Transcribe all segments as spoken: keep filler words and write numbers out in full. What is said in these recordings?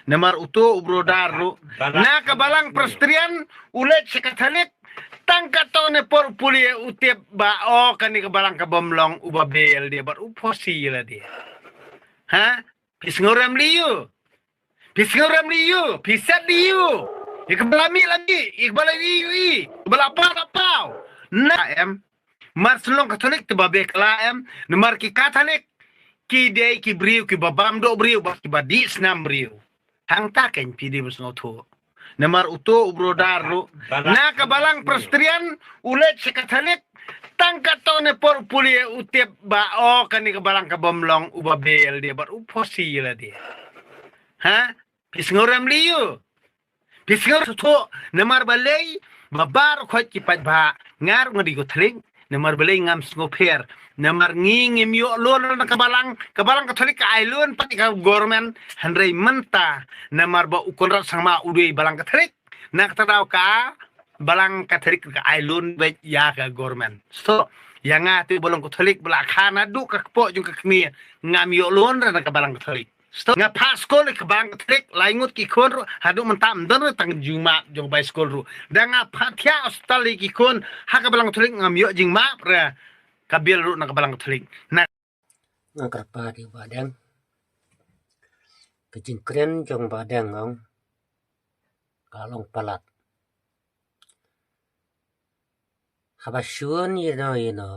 Namar uto u brother ruh na ka balang Presbyterian u leit sha Katholik, tang katto ne por u pule u tip ba, o, kane ka balang ka bym long, u ba bel de bad u phosi la de. Ha? Phi sngew rem li ïu. Phi sngew rem li ïu. Phi set li ïu. Ïa ka ba la mih la mih, ïa ka ba la ïohi ïohi, ka ba la paw la paw. Na em. Mar shlong Katholik te ba beh kala em. Namar ki Katholik ki dei ki briew ki ba bam doh briew bad ki ba dih snam briew. Hangta kein phi dei ba sngewthuh. Namar uto u brother ruh na ka balang Presbyterian u leit sha Katholik, tang katto ne por u pule u tip ba, o, kane ka balang ka bym long, u ba bel de bad u phosi la de. Ha? Phi sngew rem li ïu. Phi sngew sngewthuh. Namar balei? Ba baroh khoit ki paidbah, nga ruh nga dei Katholik. Namar balei? Ngam sngewpher. Namar ngi ngim ïoh loan na ka balang, ka balang Katholik ka ai loan pat ïa ka government. Hynrei mynta namar ba u Conrad Sangma u dei balang Katholik, na kata daw ka balang Katholik ka ai loan beit ïa ka government. So ïa nga te ba long Katholik ba la kha naduh ka kpoh jong ka kmie, ngam ïoh loan na ka balang Katholik. Nga phah skul ïa ka balang Katholik, lai ngut ki khun ruh haduh mynta ym don ruh tang jingmap jong bai skul ruh. Da nga phah thiah hospital ïa ki khun ha ka balang Katholik, ngam ïoh jingmap re ka bill ruh na ka balang Katholik. Na nga kyrpad ïa u Bah Deng. Ka jingkren jong Bah Deng ong ka long palat. Haba shun ïa no ïa no,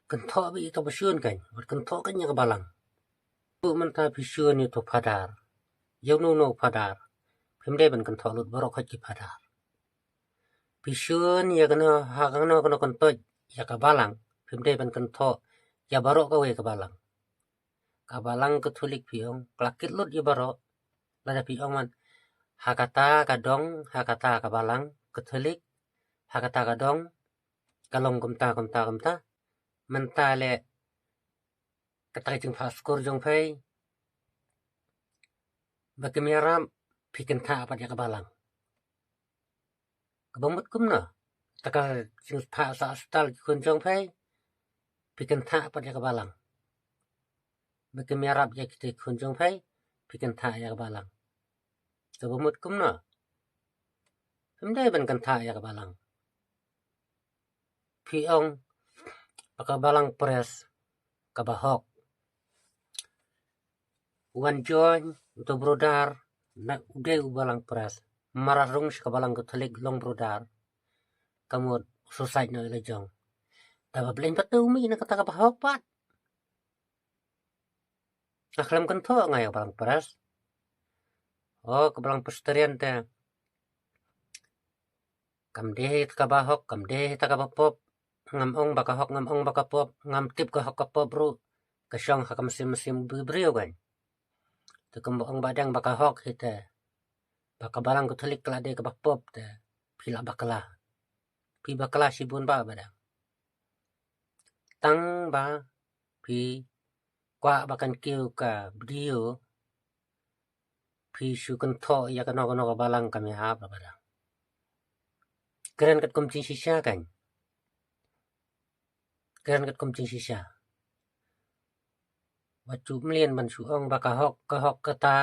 kynthoh beit ïa uto ba shun kein, wat kynthoh kein ïa ka balang. Mynta phi shun ïa uto u phadar, ïa uno uno u phadar, phim dei ban kynthoh lut baroh khoit ki phadar. Phi shun ïa kano ha kano kano kyntoit ïa ka balang, phim dei ban kynthoh ïa baroh kawei ka balang. Ka balang Katholik phi ong ka la kit lut ïa baroh. Lada phi ong man ha kata ka dong, ha kata ka balang Katholik, ha kata ka dong ka long kumta kumta kumta. Mynta leh kata ka jingphah skul jong phi ba kim ïarap, phi kynthah pat ïa ka balang. Kaba mut kumno? Kata ka jingphah sha hospital ki khun jong phi, phi kynthah pat ïa ka balang. Ba kim ïarap ïa kita ki khun jong phi, phi kynthah ïa ka balang. Kaba mut kumno? Phim dei ban kynthah ïa ka balang. Phi ong ba ka balang Pres kaba hok. Wan join uto u brother na u dei u balang Pres, marad rung sha ka balang Katholik, long brother. Ka mut u suicide noh ïa la jong. Te ba bleiñ pat te u mih na kata kaba hok pat. Nga khlem kynthoh nga ïa ka balang Pres. O, ka balang Presbyterian te kam dei hi ta kaba hok, kam dei hi ta kaba pop. Ngam ong ba ka hok, ngam ong ba ka pop, ngam tip ka hok ka pop ruh. Ka shong ha ka mynsiem mynsiem u briew kein. Te kumba ong Bah Deng ba ka hok hi te, ba ka balang Katholik ka la dei kaba pop te, phi la bakla. Phi bakla shibun Bah, Bah Deng. Tang ba phi kwah ba kan kiew ka video, phi shu kynthoh ïa kano kano ka balang kam ïahap, Bah Deng. Kren katkum jingshisha kein. Kren katkum jingshisha. Wat shu mlien ban shu ong ba ka hok, ka hok kata.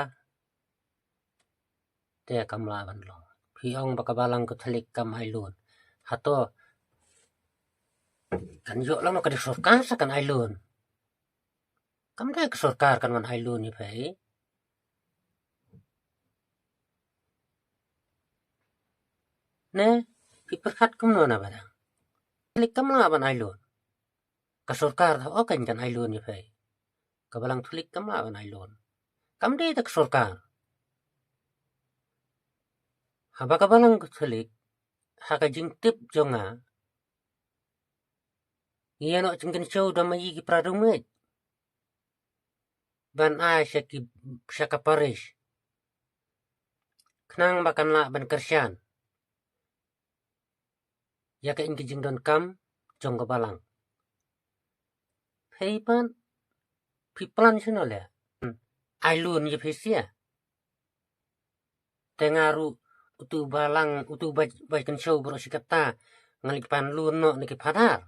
Te kam lah ban long. Phi ong ba ka balang Katholik kam ai loan. Hato kan ïoh lang, ka dei sorkar sa kan ai loan. Kam dei ka sorkar kan wan ai loan ïa phi. Ne, phi pyrkhat kumno na Bah Deng? Katholik kam lah ban ai loan. Ka sorkar ta o kan kan ai loan ïa phi. Ka balang Katholik kam lah ban ai loan. Kam dei ta ka sorkar. Haba ka balang Katholik, ha ka jingtip jong nga, ngi ïa noh jingkynshew da ma ïa ki para dewmiet ban ai sha ki, sha ka parish, khnang ba kan lah ban kyrshan ïa ka, ïa ka jingdonkam jong ka balang. Phi pat, phi plan shano leh? Ai loan ïa phi sha? Te nga ruh utu u balang, utu u bai, bai kynshew baroh shi katta, nga leit pan loan noh na ki phadar.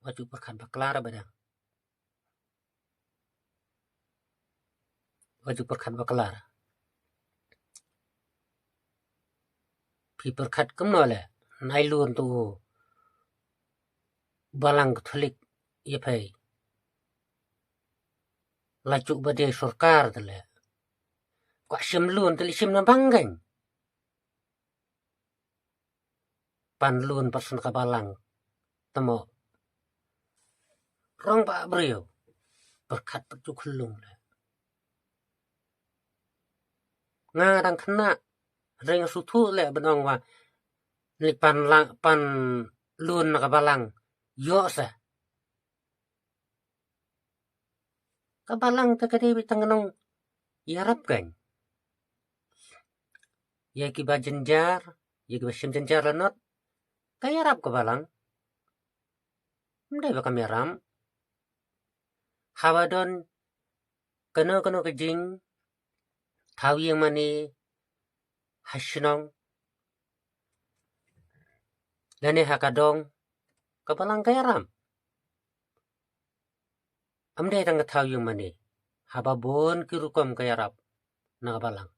Wat ju pyrkhat bakla re Bah Deng. wat ju pyrkhat bakla. Phi pyrkhat kumno leh, nai lun tu u Balang Katholik ïa phi. La ju ba dei sorkar te leh. Kwah shim lun te leh shim na bang kein. Pan lun pat sha ka Balang. Te mo. Rong ba briew. Pyrkhat pat ju khyllung leh. Nga dang khynnah, hynrei nga sngewthuh leh ban ong ba leit pan lang, pan lun na ka Balang ïoh sa. Ka Balang te ka dei beit tang ka nongïarap kein. Ïa kiba jynjar, ïa kiba shim jynjar lanot, ka ïarap ka Balang. Ym dei ba kam ïarap. Haba don kano kano ka jingthaw ïing mane ha shnong lane ha ka dong, ka Balang ka ïarap. Ym dei tang ka thaw ïing mane, haba bun ki rukom ka ïarap na ka Balang.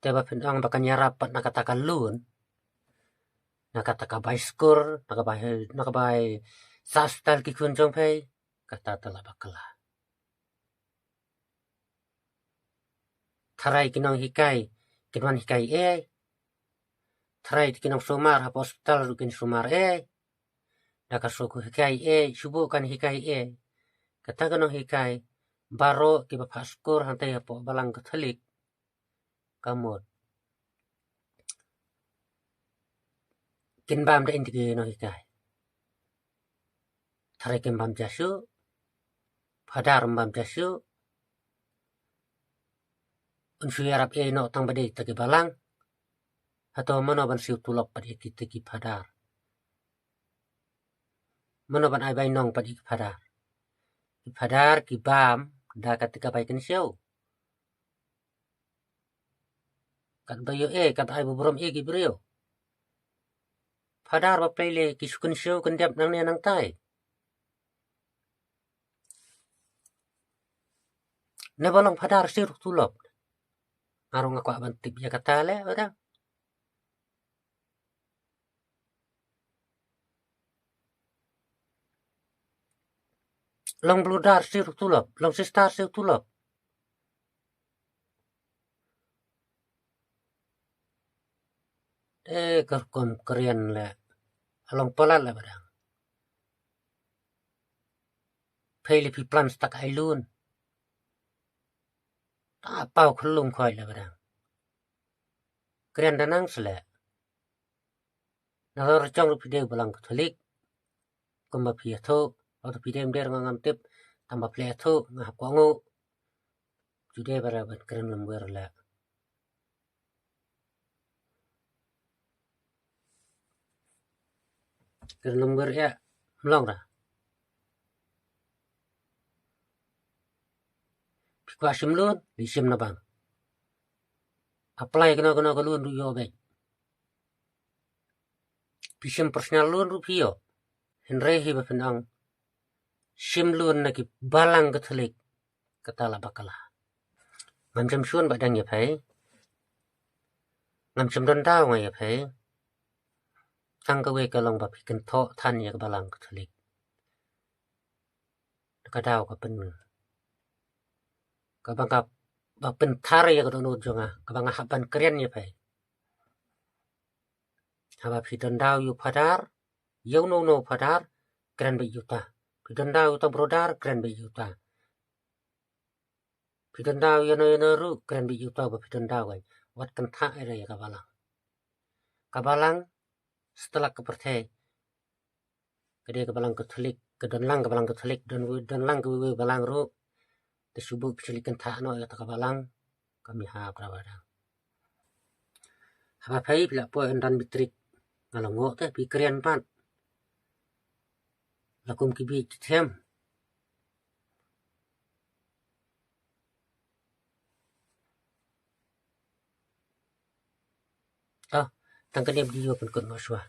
Te ba phin ong ba kan ïarap pat na kata ka lun, na kata ka bai skur, na ka bai, na ka bai sah hospital ki khun jong phi, kata te la bakla. Tharai ki nonghikai kin wan hikai ei. Tharai ki nongsumar hapoh hospital ruh kin sumar ei. Da ka shu hikai ei, shu buh kan hikai ei. Kata ka nonghikai baroh kiba phah skur hangtei hapoh Balang Katholik, ka mut kin bam da ïing ki nonghikai. Tharai kin bam ja shuh, phadar ym bam ja shuh. Un shu ïarap ei noh tang ba dei ta ki Balang. Hato mano ban siew tulop pat ïa kita ki phadar? Mano ban ai bainong pat ïa ki phadar? Ki phadar ki bam da kata ka bai kynshew. Katba ïoh ei, katba ai burom ei ki briew. Phadar ba pynleit ki shu kynshew kyndep nangne nangtai. Ne ba long phadar siew ruh tulop. Nga ruh nga kwah ban tip ïa kata leh, ba dang. Long brother siew ruh tulop, long sister siew tulop. Te ka rukom kren leh, long palat leh ba dang. Phi leh phi plan stak ai lun. Ta paw khyllung khoi leh ba dang. Kren da nang sleh. Na la rjong ruh phi dei Balang Katholik. Kumba phi ïathuh, hato phi dei ym dei nga ngam tip, tang ba phi la ïathuh, nga hap kohnguh. Ju dei ba la ban kren lymwer leh. Kren lymwer ïa, ym long ra. Phi kwah shim lun, leit shim na bank. Apply kano kano ka lun ruh ïoh beit. Phi shim personal lun ruh phi ïoh. Hynrei hi ba phin ong shim lun na ki Balang Katholik, kata la bakla. Ngam shym shun ba dang ïa phi. Ngam shym don daw nga ïa phi. Tang kawei ka long ba phi kynthoh than ïa ka Balang Katholik. Ka daw ka pyn, kaba nga, ba pynthar ïa ka dohnud jong nga, kaba nga hap ban kren ïa phi. Haba phi don daw ïa u phadar, ïa uno uno u phadar, kren beit ïa uta. Phi don daw ïa uta u brother, kren beit ïa uta. Phi don daw ïa no ïa no ruh, kren beit ïa uta ba phi don daw, wat kynthah ïa ka Balang. Ka Balang, satlak ka pyrthei, ka dei ka Balang Katholik, ka don lang ka Balang Katholik, don, don lang kawei kawei ka Balang ruh. Te shu buh phi shu leit kynthah noh ïa kata ka Balang, kam ïahap ra ba dang. Haba phi, phi la poi yndan bitrik, nga la ngoh te phi kren pat. La kum ki bieit ki them. Ah, tang kane video pynkut noh shuwa.